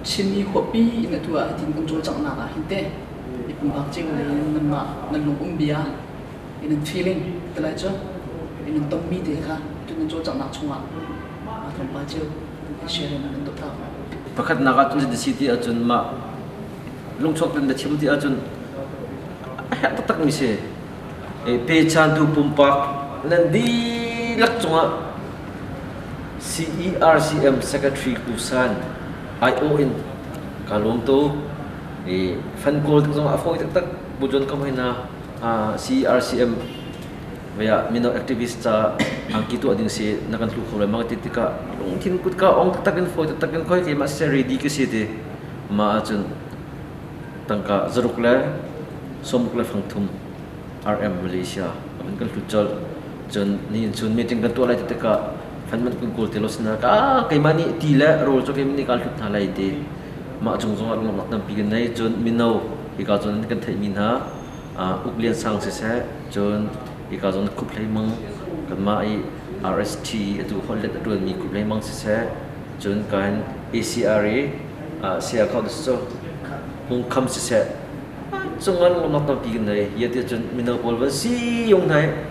Chinmi khuapi in atu ah hitin kan cawlcanghnak ah hin teh i pumpak cio lei in nanmah nan lung um bia in nan feeling te lai cu in nan tonmi te kha tu nan cawlcanghnak chungah tlawmpal cio nan share in nan tuah ta. Pakhatnak ah cun si ti ahcun mah lungchuak in na chim ti ahcun a herh taktak mi si. Pechantu pumpak nan dihlak cungah CERCM Secretary Kusan aiawh in kaa lawm tuk. Fan kawl tik zong a fawi taktak. Bujon kam hoi na CERCM vaya mino activist ca angki tuah ding si na kan hlu kho lai ma ti tikah lungthin kutka ong taktak in fawi taktak in khoi keimah siseh ready ka si ti ma ahcun tangka zaruk le sawmruk le fangthum RM Malaysia an kan hlut colh. Cun nihin chun meeting kan tuah lai ti tikah fan man kan kawl ti lo sinah ka keimah nih ti le rawl cu keimah nih kaan hlut hna lai ti mah cung zongah lungrawknak tampi kan nei. Cun mino hika cun kan theihmi hna Uk Lian Sang siseh cun hika zong Khup Hlei Mang kanmah i RST atu holhlet a ṭuanmi Khup Hlei Mang siseh cun kan ACR i saya kho cu Hung Kham siseh cungan lawmnak tampi kan nei. Hi ti cun mino pawl van si yung hna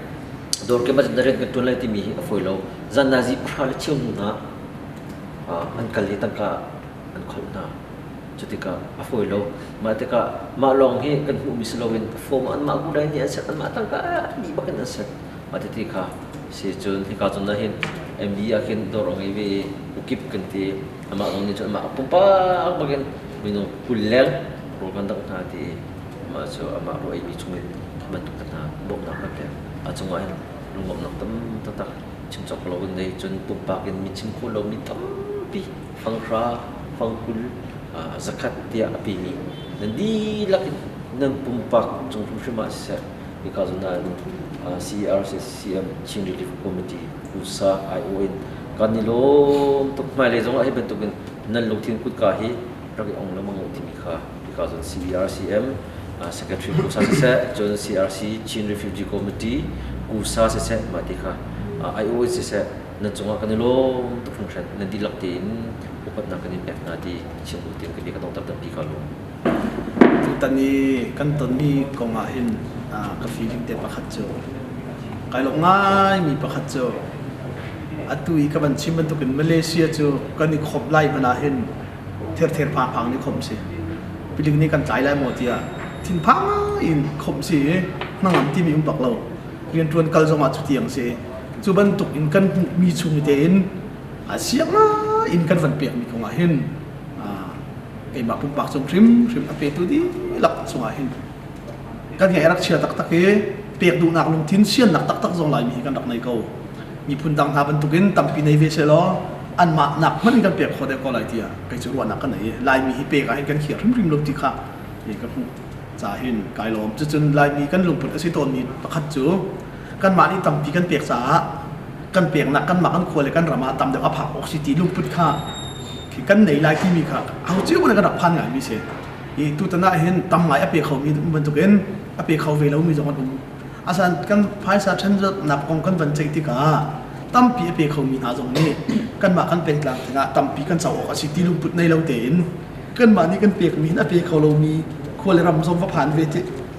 dawr ke ma rian kan tuan lai timi hi a fawi lo. Zan nazi pahra le cheu hnu hna an kal i tangka an kholh hna. Cutikah a fawi lo. Mah tikah mah lawng hi kan hmuhmi si loin form anmah gulai nih an set anmah tangka dih bak in an set. Mah titi kha si cun hika cun ah hin MB ah khin dawr a ngei ve i ukip kan ti. Amah zong nih cun amah pumpak bakin minung 20 leng rawl kan dangh hna ti i mah cu amah rawl eimi chungin bantuk te hna bawmhnak kan pek. A cungah hin lunglawmhnak tam taktak chim cawk lo in nei cun pumpak in mi chim khawh lomi tampi fanghra, fangkul, zakhat tiah a pemi nan dihlak in nan pumpak cung hrimhrim ah siseh hika zawn ah CRCCM Chin Relief Committee USA IO in kan i lawm tuk. Hmailei zongah hi bantukin nan lungthin kutka hi rak i ong lengmang u timi kha hika zawn CBRCM Secretary Kusa siseh cun CRC Chin Refugee Committee Kusa siseh mah ti kha IO in siseh nan cungah kan i lawm tuk hringhran. Nan dihlak tein upatnak kan in pek hna ti chim u tiin ka bia ka dongter tampi ka lawm. Tutan i kan tonmi kong ah hin ka feeling te pakhat cu kai lawm ngaimi pakhat cu atu i ka van chim bantukin Malaysia cu kan i khawmh lai hmanh ah hin thirther phangphang nih khawmh si. Piling nih kan tlai lai maw tiah thinphang in khawmh si i hnangam timi um bak lo. Rianṭuan kal zongah cu tiang si. Cu bantuk in kan hmuhmi chung tein siang in kan van pekmi kong ah hin keimah pumpak cung hrimhrim a petu dihlak cungah hin kan ngeih rak chia taktak i pek duhnak lungthin siannak taktak zong Laimi hi kan rak nei ko. Miphun dang hna bantukin tampi nei ve sehlaw anmah nak hmanh in kan pek khawh deuh ko lai tiah kei cu ruahnak ka nei i Laimi hi pek ah hin kan khiar hrimhrim lo ti kha ka hmuh ca hin kai lawm. Cucun Laimi kan lungput a si tawnmi pakhat cu kanmah nih tampi kan pek caah kan peknak kanmah kan khua le kan ram ah tam deuh a phak awk si ti lungput kha khi kan nei lai timi kha ho cio in kan rak phan ngaimi si. Hi tutan ah hin tam ngai a pe khomi um bantukin a pe kho ve lomi zong an um. Asan kan phaisa ṭhennak kong kan van ceih tikah tampi a pe khomi hna zong nih kanmah kan pengtlang tikah tampi kan co awk a si ti lungput nei lo tein kanmah nih kan pekmi hin a pe kho lomi khua le ram zong va phan ve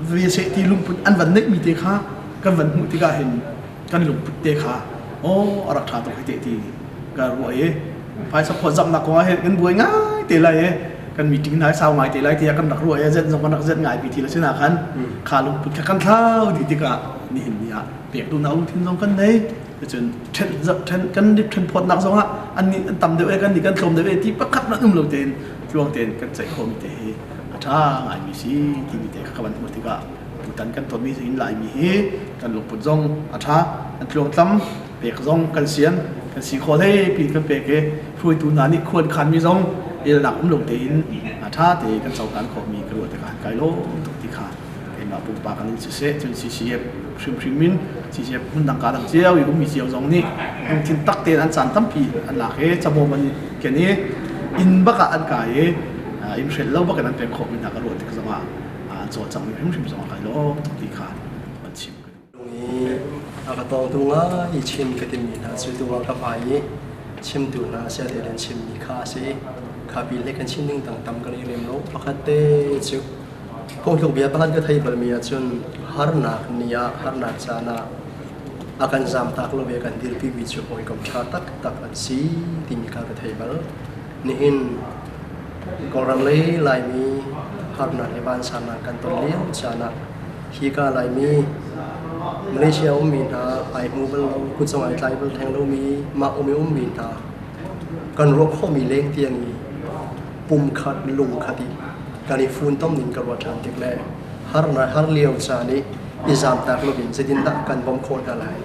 ve seh ti lungput an van neihmi te kha kan van hmuh tikah hin kan lungput te kha aw a rak ṭha tuk hi te ti ka ruah i phaisa phawtzamhnak kong ah hin kan buai ngai te lai i kan meeting hna sau ngai te lai tiah kan rak ruah i zet zong kan rak zet ngai pi thil a si na khan kha lungput kha kan thlau dih tikah nihin ni ah pek duhnak lungthin zong kan nei cun ṭhen ṭhen kan ṭhen phawtnak zong ah an nih an tam deuh e kan nih kan tlawm deuh e ti pakhat hmanh um lo tein tluang tein kan ceih khawhmi te hi a ṭha ngaimi si timi te kha ka van hmuh tikah tutan kan tonmi in Laimi hi kan lungput zong a ṭha an tluangtlam pek zong kan sian kan si khawh hlei pi kan pek i hruaitu hna nih khuan khanmi zong elnak um lo tein a ṭha te kan cohlan khawhmi ka ruah tikah kai lawm tuk ti kha keimah pumpak in siseh cun CCF hrimhrim in CCF hmun dang ka dang cio i ummi cio zong nih lungthin tak tein an caan tampi an lak i cabawm an ken i inn bak ah an kai i inn hrel lo bak in an pek khawhmi hna ka ruah tik zongah an cawlcangh mi hrimhrim zong a kai lawm tuk ti kha an chim. I a ka tawngtu ngai i chim ka timi hna cu tu ah ka hmai i chimtu hna sia tein chimmi kha a si. Kha pi le kan chim ding tang tam kan i rem lo. Pakhat te cu phungthluk bia pakhat ka thei balmi ahcun harnak ni ah harnak caan ah a kan zamtak lo ve kan dirpi mi cu hawikom ṭha taktak an si timi kha ka thei bal. Nihin Kawlram lei Laimi harnak le vansannak kan ton lio caan ah hika Laimi Malaysia ummi hna ai hmu bal lo, kutzung ai tlai bal theng lomi mah um i ummi hna kan ruah khawhmi leng tiang i pumkhat lungkhat i kan i funtom ning ka ruah ṭhan tik le harnak har lio caan i i zamtak loin zeitindah kan bawmh khawh hna lai,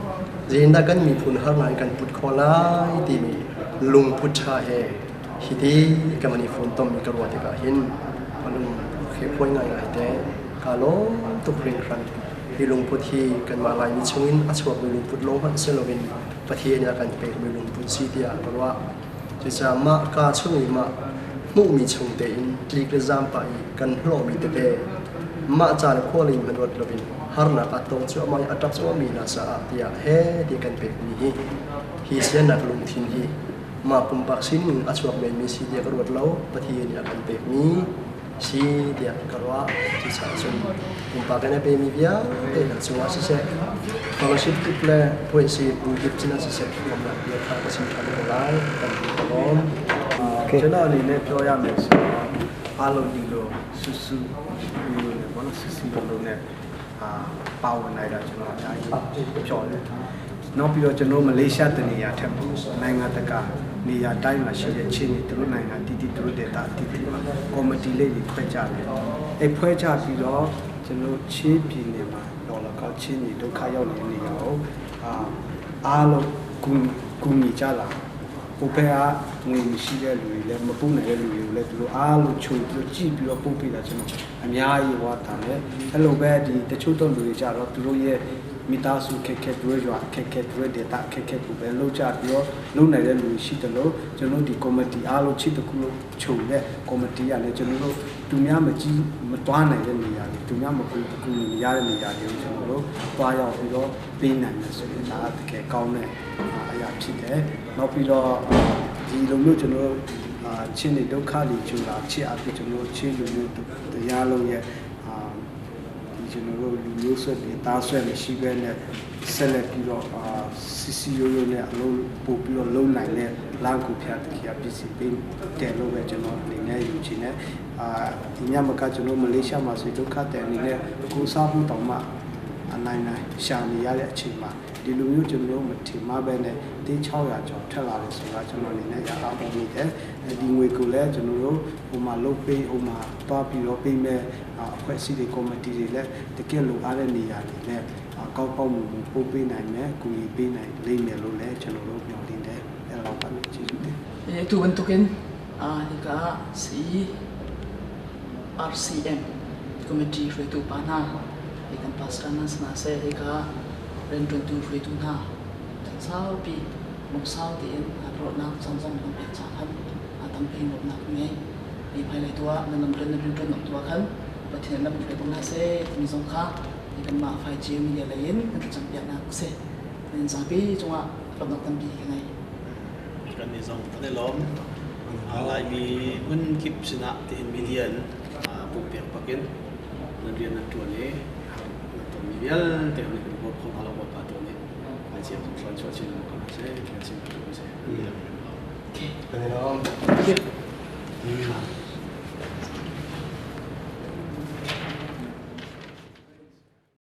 zeitindah kan miphun harnak in kan put khawh lai timi lungput ṭha he hiti kan van i funtom i ka ruah tikah hin ka lung khepuai ngaingai te. Kaa lawm tuk hringhran. Hi lungput hi kanmah Laimi chungin a chuakmi lungput lawng hmanh si loin Pathian nih a kan pekmi lungput si tiah ka ruah. Cucaah mah kaa chung i mah hmuhmi chung tein tlik le zaam pah i kan hlawhmi tete mah ca le khua lei hmanh ruat loin harnak a tong cuahmah i a ṭap cuahmahmi hna caah tiah he ti kan pekmi hi hi siannak lungthin hi mah pumpak sining a chuak menmi si tiah ka ruat lo. Pathian nih a kan pekmi si tiah ka ruah. Cucaah cun pumpak in a pemi vialte hna cungah siseh, fellowship kip le puaihsi bu kip sinah siseh lawmhnak bia kha ka chim ṭhan ko lai. Kan ti ka lawm. ကျွန်တော်အနေနဲ့ပြောရမယ်ဆိုတော့အားလုံးဒီလိုဆူဆူမျိုးနဲ့ဘောနော်ဆူဆူလုံးလုံးနဲ့အာပါဝင်နိုင်တာကျွန်တော်အများကြီးပြောတယ်။နောက်ပြီးတော့ကျွန်တော်မလေးရှားတနေရာထက်ပေါ့နိုင်ငံတကာနေရာတိုင်းမှာရှိတဲ့ချင်းတွေသူတို့နိုင်ငံတီတီသူတို့ဒေတာတီတီမှာကော်မတီလေးတွေဖွဲ့ကြတယ်။အဲဖွဲ့ကြပြီးတော့ကျွန်တော်ချင်းပြည်နယ်မှာတော်လကောက်ချင်းတွေဒုက္ခရောက်နေတဲ့နေရာကိုအာအားလုံးကူကူညီကြလာဟိုဘက်ကငွေမရှိတဲ့လူတွေလည်းမပူနိုင်တဲ့လူတွေကိုလည်းသူတို့အားလုံးချုံပြီးတော့ကြည့်ပြီးတော့ပို့ပေးတာကျွန်တော်အများကြီးဝါတာတယ်အဲ့လိုပဲဒီတချို့တော့လူတွေကြတော့သူတို့ရဲ့မိသားစုခက်ခဲသူတို့ရွာခက်ခဲသူတို့ဒေတာခက်ခဲကိုပဲလှုပ်ကြပြီးတော့လုပ်နိုင်တဲ့လူတွေရှိတယ်လို့ကျွန်တော်ဒီကော်မတီအားလုံးချစ်တခုလုံးခြုံတဲ့ကော်မတီကလည်းကျွန်တော်တို့သူများမကြည့်မတွားနိုင်တဲ့နေရာတွေသူများမကူကူညီရတဲ့နေရာတွေကိုကျွန်တော်တို့တွားရောက်ပြီးတော့ပေးနိုင်မယ်ဆိုရင်ဒါတကယ်ကောင်းတဲ့အရာဖြစ်တယ်နောက်ပြီးတော့ဒီလိုမျိုးကျွန်တော်တို့အာချင်းတွေဒုက္ခတွေကျူလာချစ်အပ်ကျွန်တော်တို့ချင်းလူမျိုးတရားလုံးရဲ့အာဒီကျွန်တော်တို့လူမျိုးဆွဲပြီးတားဆွဲမရှိဘဲနဲ့ဆက်လက်ပြီးတော့အာစီစီရိုးရိုးနဲ့အလုံးပို့ပြီးတော့လုံနိုင်တဲ့လမ်းကိုဖျားတခါပြည်စီပေးတယ်လို့ပဲကျွန်တော်အနေနဲ့ယူချင်တယ်အာဒီညမှာကကျွန်တော်မလေးရှားမှာဆိုဒုက္ခတဲ့အနေနဲ့ကိုစားဖို့တောင်မှအနိုင်နိုင်ရှာနေရတဲ့အချိန်မှာဒီလိုမျိုးကျွန်တော်တို့မထင်မှပဲနဲ့တေး600ကျော်ထက်လာတယ်ဆိုတာကျွန်တော်အနေနဲ့ရအောင်ပုံမိတယ်ဒီငွေကိုလည်းကျွန်တော်တို့ဟိုမှာလုတ်ပေးဟိုမှာတွားပြီးတော့ပေးမဲ့အဖွဲ့အစည်းတွေကော်မတီတွေလည်းတကယ်လိုအားတဲ့နေရာတွေနဲ့ကောက်ပေါက်မှုပို့ပေးနိုင်မယ်ကူညီပေးနိုင်လိမ့်မယ်လို့လည်းကျွန်တော်တို့မျှော်လင့်တယ်အဲ့တော့ပါကျေးဇူးတင် Tu bantukin hika CRCM committee hruaitu pa hna hi kan pastor nan sana seh hika rianṭuantu hruaitu hna saupi lungsau tein rawhnak zongzong nan pek caah khan tampi lawmhnak ka ngei. Hi hmailei tu ah nan lamrian nan rianṭuannak tu ah khan Pathian lam hruai ko hna seh timi zong kha hi kanmah Faicio media lei in kan thlacampiaknak a si. Nan zapi cungah lawmhnak tampi ka ngei. Kan nih zong kan i lawm. Laimi hmun kip sinah tihin media in pumpiak bakin nan rian nan ṭuan i nan tonmi vialte kan bawm kho hna lo Bawipa tu nih Faicio zong hruai chuah chin ko hna seh, kan chim ko seh. Kan i lawm. Thank you.